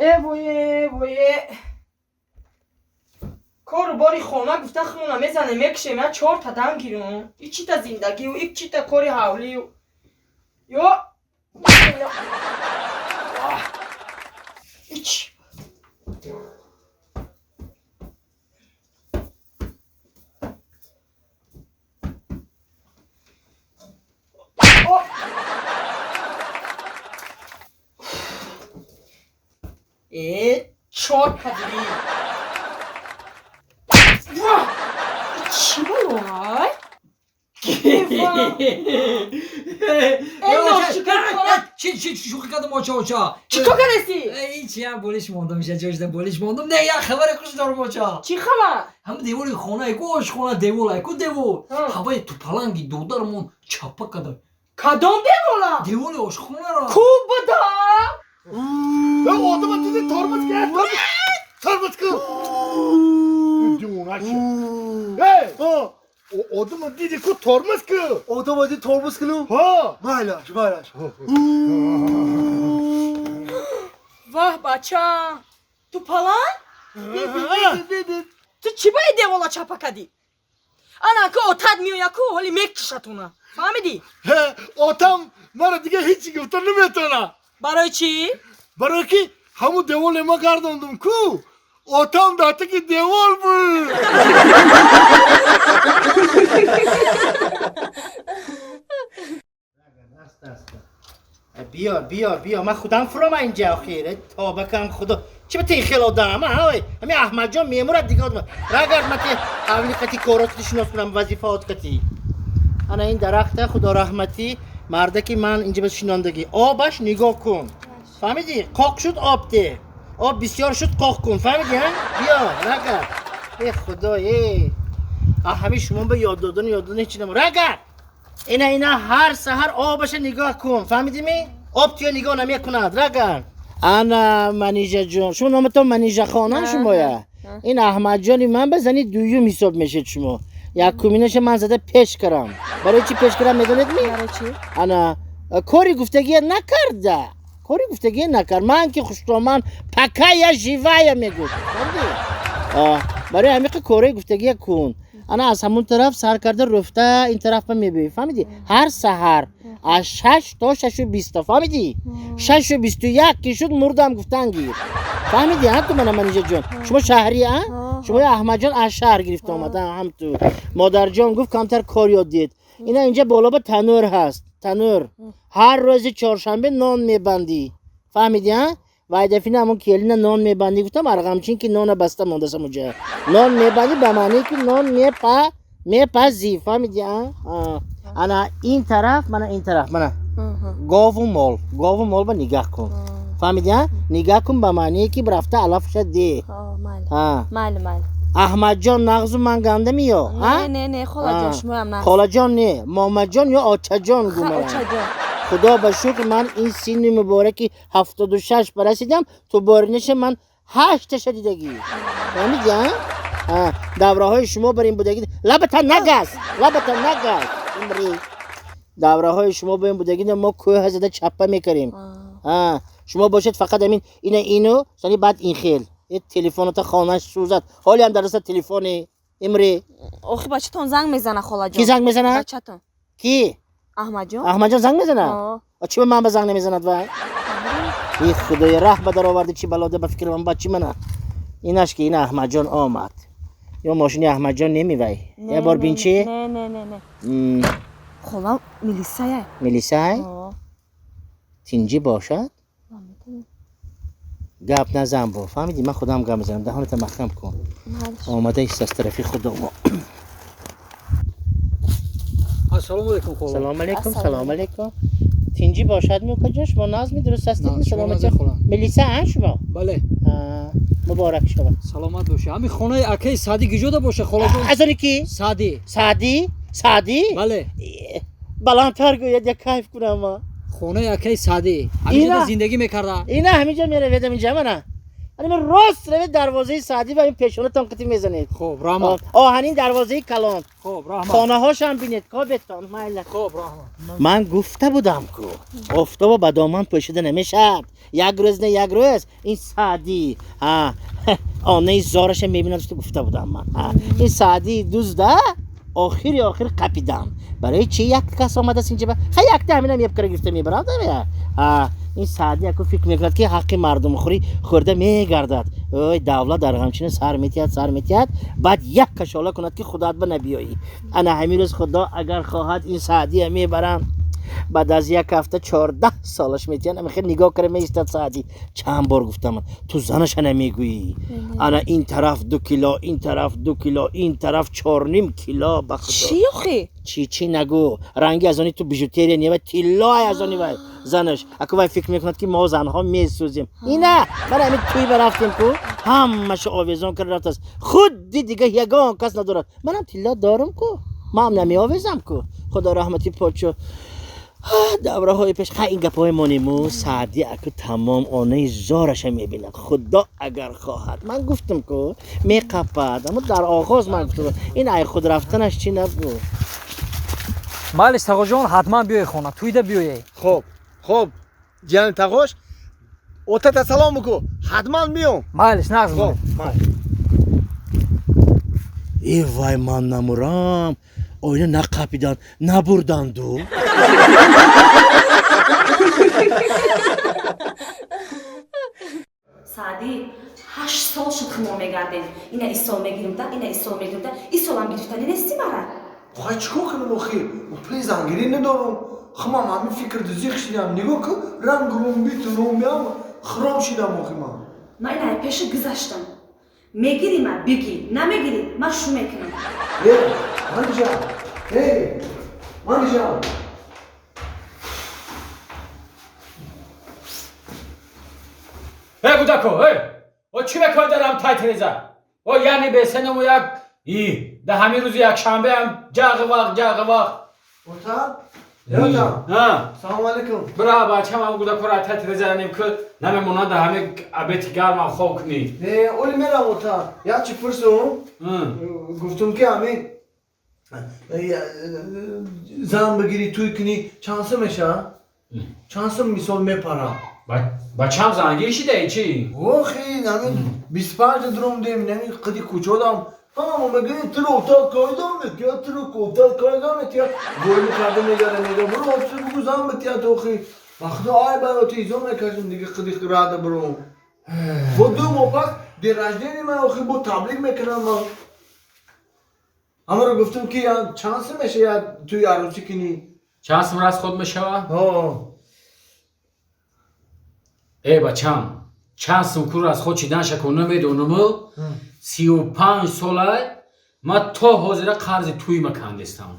Э вое, вое, кору бори хона гуфта хмона мезанем, мекушем, я чорта дам гирум. И чита зиндагию, и чита кори ҳавлию. Ё ич. О! Э, чорта диди. Ва! Чӣ балой? Чӣ чӣ шӯхӣ кардам, оча, оча. Чӣ кор кардасӣ? Ҳеҷ, як болиш мондам, иша ҷошда болиш мондам. Не, як хабари хуш дорам, оча. Чӣ хабар? Ҳам девори хонаи ку, ошхона, девол ай ку, девол. Ҳаваи тупаланги додармон чапа када. Кадом девола? Деволи ошхонаро. Ку буда? Одама диди, тормоз кар, тормоз кун. Девона шуд. Эй, одама диди ку, тормоз кун. Одама диди, тормоз кунам? Ҳа. Майлаш, майлаш. Ваҳ, бача, тупаланг? Ту чӣ баи девола чапа кардӣ? Ана ку отат меоя ку, ҳоли мекушатуна, фаҳмидӣ? Отам мара дига ҳечи гуфта наметавона. Барои чӣ? Барои ки ҳамун деволе ма гардондум ку, отам дар таки девол буд. Биёр, биёр, биёр, ман худам фурома инҷа. Охир тоба кам, худо, чӣ ба хел одам ҳай? Ҳами Аҳмадҷон мемурад, дига одам рагард. Ма ки ҳавли қати коротати шинос кунам, вазифаот қати. Ана ин дарахта, худо раҳматӣ, мардаки ман инҷа ба шинондагӣ. Обаш нигоҳ кун, фаҳмидӣ? Қоқ шуд, об де, об бисёр шуд, қоқ кун, фаҳмидӣ? Ҳа, биё, рагард. Э худо, э, ҳами шумо ба ёд додан, ёд додан ҳеч нам. Рагард, ина, ина, ҳар саҳар обаша нигоҳ кун, фаҳмидӣ? Об туя нигоҳ намекунад. Рагар, ана Манижаҷон, шумо номатон Манижахона шумоя? Ин Аҳмадҷони ман ба зани дуюм ҳисоб мешед шумо. Якуминаша ман зада пеш карам. Барои чӣ пеш карам, медонед ми? Ана кори гуфтагия накарда, кори гуфтагия накард. Ман ки хуштоман, пока я живая, мегуфт. Барои ҳамиқа кораи гуфтагия кун. Ана аз ҳамун тараф сар карда рӯфта ин тараф ба мебиёӣ, фаҳмидӣ? Ҳар саҳар аз 6 то 6:20, фаҳмидӣ? 6:21 ки шуд, мурдам гуфтан гир, фаҳмидӣ? Ҳа, ту мана, Манижаҷон, шумо шаҳрӣ, а? Шумо Аҳмадҷон аз шаҳр гирифта омада. Ҳам ту модарҷон гуфт, камтар кор ёд дид. Ина инҷа боло ба танӯр ҳаст, танӯр. Ҳар рӯзи чоршанбе нон мебандӣ, фаҳмидӣ? А вайдафина ҳамон келина нон мебандӣ гуфтам, арғамчин ки нона баста мондасам уҷа. Нон мебандӣ ба маъне ки нон мепазӣ, фаҳмидӣ? А ана ин тараф, мана ин тараф, мана гову мол, гову мол ба нигаҳ кун, фаҳмидӣ? А нигаҳ кун ба маънее ки рафта алафша де. Аҳмадҷон нағзу ман гандами ё? Не, не, холаҷон, шумоям нағз. Холаҷон не, момаҷон ё очаҷон гумонам. Худо ба шукр, ман ин синни мубораки 76 ба расидам, ту боринаша ман ҳашташа дидагӣ, фаҳмидӣ? А давраҳои шумо бар ин будагӣ, лабата нагаз, лабата нагаз, имри. Давраҳои шумо ба ин будагӣ, мо кӯҳа зада чаппа мекардем. Шумо бошед, фақат ҳамин ина, ину сани, баъд ин хел телефоната хонаш сӯзад. Ҳолиам дар даста телефони, имри. Охи, бачатон занг мезана, холаҷон. Ки занг мезанад? Бачатон. Ки? Аҳмадҷон. Аҳмадҷон занг мезанад? Чӣ ба ман ба занг намезанад вай? И худои, раҳ ба дароварди, чӣ балода ба фикри ман бачи мана. Инаш ки, ина Аҳмадҷон омад. Ё мошини Аҳмадҷон немивай? Я бор бин чи? Не, не, не, не, хола, милисая. Милисай? Тинҷӣ бошад, гап назан бо, фаҳмидӣ? Ман худам гап мезанам, даҳоната маҳкам кун. Омада ист аз тарафи худо. Ассалому алайкум, хола. Салому алайкум, салому алайкум. Тинҷӣ бошад, мукаҷон, шумо нағзми, дуруст ҳастед? Саломатӣ? Милиса а шумо? Бале. Муборак шавад. Саломат бошед. Ҳамин хонаи акаи Саъдӣ киҷода боша, холаҷон? Аз они ки? Саъдӣ. Саъдӣ, Саъдӣ? Бале. Баландтар гӯяд, як кайф кунам ма. Хонаи акаи Саъдӣ ҳаминҷода зиндагӣ мекарда. Ина ҳаминҷо мераведам, инҷа мана. Ана рост равед дарвозаи Саъдӣ ва ин пешонатон қити мезанед. Хоб, раҳмат. Оҳанин дарвозаи калон. Хоб, раҳмат. Хонаҳошам бинед, кобетон майла. Хоб, раҳмат. Ман гуфта будам ку офтоба ба доман пӯшида намешавад. Як рӯз не як рӯз ин Саъдӣ онаи зораша мебинад, гуфта будам ман. Ин Саъдии дузда охири охир қапидам. Барои чи як кас омадааст инҷа? Ха, якта ҳаминам епкара гирифта мебарад. Ин Саъдӣ яку фикр мекунад, ки ҳаққи мардумхӯрӣ хӯрда мегардад. Ой, давлат дар ғамчина сар метиҳад, сар метиҳад, баъд як кашола кунад, ки худоат ба набиёӣ. Ана ҳамин рӯз худо агар хоҳад ин Саъдия мебарам. Баъд аз як ҳафта 14 солаш метиҳанд. Ама хел нигоҳ кара меистад Саъдӣ. Чанд бор гуфтам, ту занаша намегӯӣ. Ана ин тараф 2 кило, ин тараф 2 кило, ин тараф 4,5 кило, ба худо. Чӣ охи? Чӣ чӣ нагӯ. Ранги аз они ту бижутерия нева, тиллои аз они вай занаш. Аку вай фикр мекунад, ки мо занҳо месӯзем. Ина ман ҳамин тӯй барафтем ку, ҳамаашо овезон карда рафтааст. Худди дига ягон кас надорад. Манам тилло дорам ку, ман намеовезам ку. Худо раҳмати подшо. Давраҳои пеш ха ин гапҳои монему Саъдӣ аку тамом онаи зораша мебинад. Худо агар хоҳад. Ман гуфтам ку меқапад, аммо дар оғоз ман гуфтам ин ай худ рафтанаш чӣ набуд. Майлиш тағоҷон, ҳатман биёй хона, тӯйда биёе. Хоб, хоб, ҷияни тағош, отата салом бику, ҳатман биём. Майлиш, нағз. Хоб. Э вай, ман намурам, оина нақапиданд, набурданду. Саъдӣ, 8 сол шуд ки мо мегардем. Ина исол мегирим та, ина исол мегирим та, исолам гирифтани нести мара. Хай, чӣ кор кунам охи? Пули зангирӣ надорам. Хумам ҳамин фикр зиқ шидам. Нигоҳ кун, ранг румби тунумбиам хиром шидам охи ман. Ман ина пеши гузаштам. Мегирӣ ма бигӣ, намегирӣ ман шу мекунам. Э, Манижа, э, Манижа. Э, кӯдако, э! О чӣ мекунед дарам тай тиреза? О яъне бесеному як и да ҳамин рӯзи якшанбеам ҷағи вақт, ҷағи вақт. Ота? Э, ота. Ҳа. Салому алайкум. Бира бачам, ҳам кӯдакоро тай тиреза нем ки намемонад да ҳамин абети гармам хоб кунӣ. Э, оли мерам ота. Як чӣ пурсум? Гуфтум ки ҳамин зан бигирӣ, тӯй кунӣ, чанд сум мешавад? Чанд сум мисол мепарад? Бачам, зангир шидаи чӣ? Охи, ҳамин 25 дурум дем, ҳамин қиди кӯчодам. Ҳама мегӯяд, туро отал кайдам метия, туро отал кайдам метия. Войни карда мегара, мега, буро отсу бугу зан бития тохи. Ба худо ай бароти изо мекашем дига қиди рада бурум. Бо 2 моҳ пас день рождения ман охи бо таблиғ мекунам ман. Ҳамаро гуфтум ки чанд сум мешавад туи арӯсӣ кунӣ? Чанд сум расход мешавад? Ҳо. Э бачам, чанд сум кур расход шиданша ку намедонаму, 35 сола ман то ҳозира қарзи тӯй макандестам.